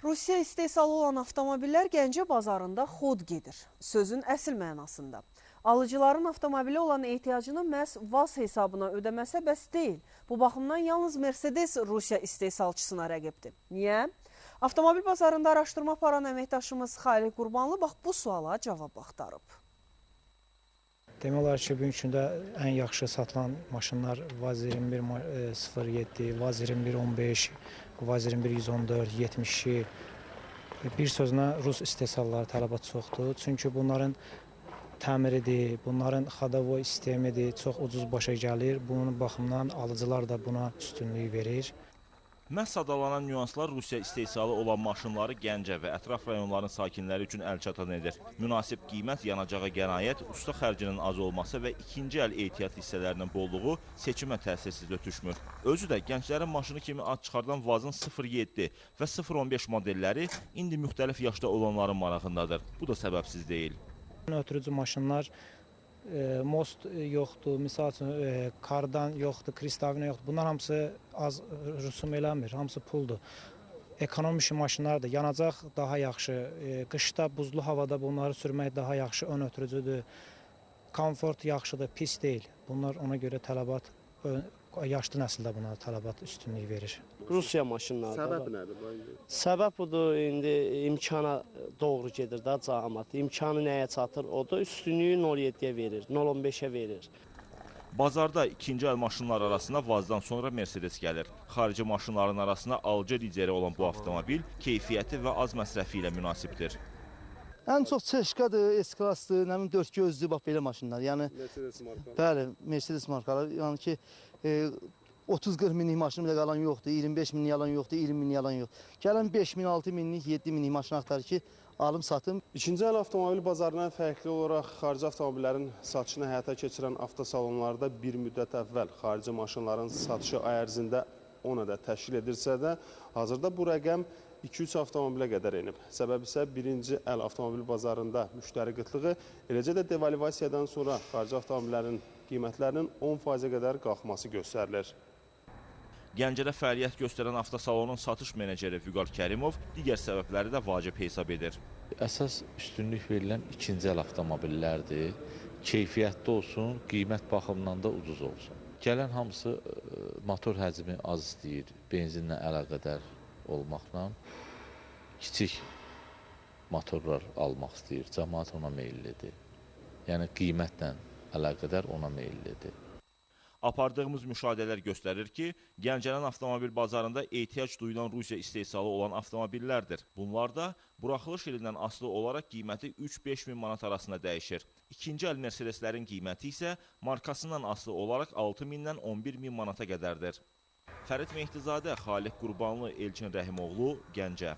Rusiya istehsalı olan avtomobillər Gəncə bazarında xod gedir. Sözün əsl mənasında. Alıcıların avtomobilə olan ehtiyacını məhz VAZ hesabına ödəməsə bəs deyil. Bu baxımdan yalnız Mercedes Rusiya istehsalçısına rəqibdir. Niyə? Avtomobil bazarında araşdırma aparan əməkdaşımız Xaliq Qurbanlı bax bu suala cavab axtarıb. Demək olar ki, bugünkü gündə ən yaxşı satılan maşınlar VAZ 2107, VAZ 2115, VAZ 2114, 72. Bir sözlə rus istehsalları tələbat çoxdur. Çünki bunların təmiridir, bunların xadavoy sistemidir, çox ucuz başa gəlir. Bunun baxımından alıcılar da buna üstünlük verir. Məhz sadalanan nüanslar Rusiya istehsalı olan maşınları Gəncə və ətraf rayonların sakinləri üçün əlçatan edir. Münasib qiymət, yanacağa qənaət, usta xərcinin az olması və ikinci əl ehtiyat hissələrinin bolluğu seçimə təsirsiz ötüşmür. Özü də gənclərin maşını kimi ad çıxardan VAZ-ın 07 və 015 modelləri indi müxtəlif yaşda olanların marağındadır. Bu da səbəbsiz deyil. Ötürücü maşınlar most yoxdur, misal üçün kardan yoxdur, kristavina yoxdur. Bunlar hamısı az rüsum eləmir, hamısı puldur. Ekonomik maşınlardır, yanacaq daha yaxşı, qışda buzlu havada bunları sürmək daha yaxşı, ön ötürücüdür. Komfort yaxşıdır, pis deyil. Bunlar ona görə tələbat, yaşlı nəsildə buna tələbat üstünlük verir. Rusiya maşınları. Səbəb nədir? Səbəb budur, indi imkana doğru gedir da cəmaət. İmkanı nəyə çatır odur, üstünlüyü 0,7-yə verir, 0,15-ə verir. Bazarda ikinci əl maşınlar arasında VAZ-dan sonra Mercedes gəlir. Xarici maşınların arasında alıcı lideri olan bu avtomobil keyfiyyəti və az məsrəfi ilə münasibdir. Ən çox Çeşkadır, S-klasdır, nə bilim dörd gözdür, bax belə maşınlar. Yəni Mercedes markalı. Bəli, Mercedes markalı. Yəni ki 30-40 minlik maşını belə qalan yoxdur, 25 minlik alan yoxdur, 20 minlik alan yoxdur. Gələn 5 min, 6 minlik, 7 minlik maşını axtarır ki, alım satım. İkinci əl avtomobil bazarından fərqli olaraq xarici avtomobillərin satışını həyata keçirən avtosalonlarda bir müddət əvvəl xarici maşınların satışı ay ərzində 10 ədəd təşkil edirsə də, hazırda bu rəqəm 2-3 avtomobilə qədər enib. Səbəb isə birinci əl avtomobil bazarında müştəri qıtlığı, eləcə də devalvasiyadan sonra xarici avtomobillərin qiymətlərinin 10%-ə qədər qalxması göstərilir. Gəncədə fəaliyyət göstərən avtosalonun satış meneceri Vüqar Kərimov digər səbəbləri də vacib hesab edir. Əsas üstünlük verilən ikinci əl avtomobillərdir. Keyfiyyətli olsun, qiymət baxımından da ucuz olsun. Gələn hamısı motor həcmi az istəyir, benzinlə əlaqədar olmaqla kiçik motorlar almaq istəyir. Cəmaət ona meyillidir. Yəni qiymətlə əlaqədar ona meyillidir. Apardığımız müşahidələr göstərir ki, Gəncənin avtomobil bazarında ehtiyac duyulan Rusiya istehsalı olan avtomobillərdir. Bunlar da buraxılış ilindən asılı olaraq qiyməti 3-5 min manat arasında dəyişir. İkinci əl Mercedeslərin qiyməti isə markasından asılı olaraq 6 mindən 11 min manata qədərdir. Fərid Mehdizadə, Xaliq Qurbanlı, Elçin Rəhimoğlu, Gəncə.